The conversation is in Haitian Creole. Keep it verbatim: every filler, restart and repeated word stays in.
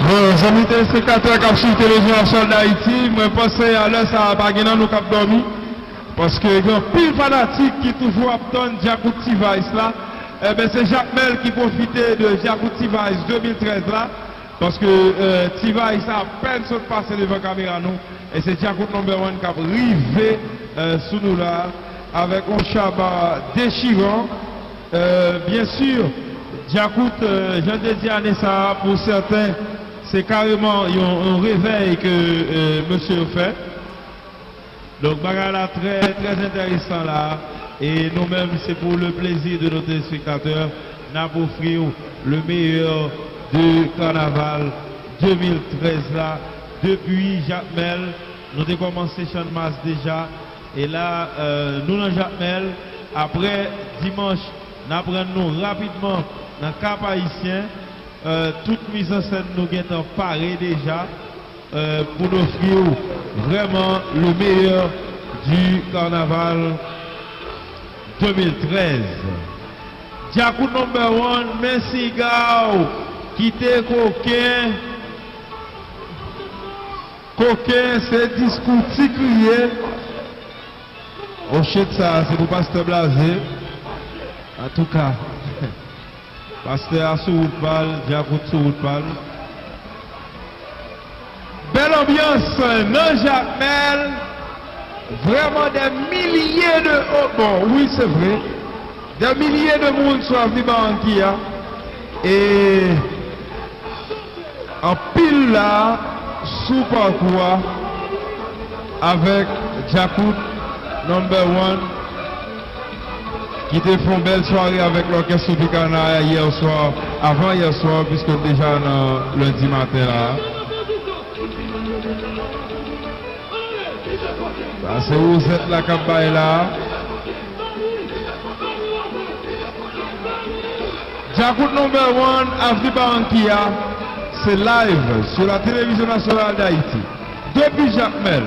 Bon, zanmi telespektatè k ap swiv Televizyon Nasyonal d Ayiti, mwen panse a lè sa a pa gen nan nou k ap dòmi, paske gen anpil fanatik ki toujou ap tann Djakout T-Vice la. Enben, se Jakmèl ki pwofite de Djakout T-Vice de mil trèz la, paske, euh, T-Vice apèn sot pase devan kamera nou, e se Djakout Number One k ap rive, euh, sou nou la, avèk yon chaba dechiran. Euh, byen si, Djakout, euh, jan te di ane sa a, pou sèten, se kareman yon, yon revèy ke, euh, mesye yo fè. Donk, bagay la trè, trè enteresan la. E nou menm, se pou le plaisir de nos téléspectateurs, n ap ofri w le meilleur de Carnaval de mil trèz la. Depi Jakmèl, nou te kòmanse Channmas deja. E la, euh, nou nan Jakmèl. Apre dimanch, n ap rann nou rapidman nan Kap Ayisyen. Euh, tout mizansèn nou gentan pare deja, euh, pou n ofri w vrèman le meilleur du carnaval de mil trèz. Djakout Number One, men siga w, kite koken. Koken, se diskou ti kriye. O shit, sa se pou pastè Blaze. Antouka, pastè a sou wout pa l, Djakout sou wout pa l. Bèl anbyans nan Jakmèl. Vrèman, des milliers de, oh, bon, wi, se vre. Des milliers de moun sou avni Barranquilla. E anpil la sou pakou a avèk Djakout Number One ki te fè yon bèl sware avèk lòkès Tropicana yè swa, avan yè swa, piske n deja nan lendi maten la. Sa se wozèt la k ap bay la. Djakout Number One, Avni Barranquilla, se live sur la télévision nationale d'Haïti. Depi Jakmèl.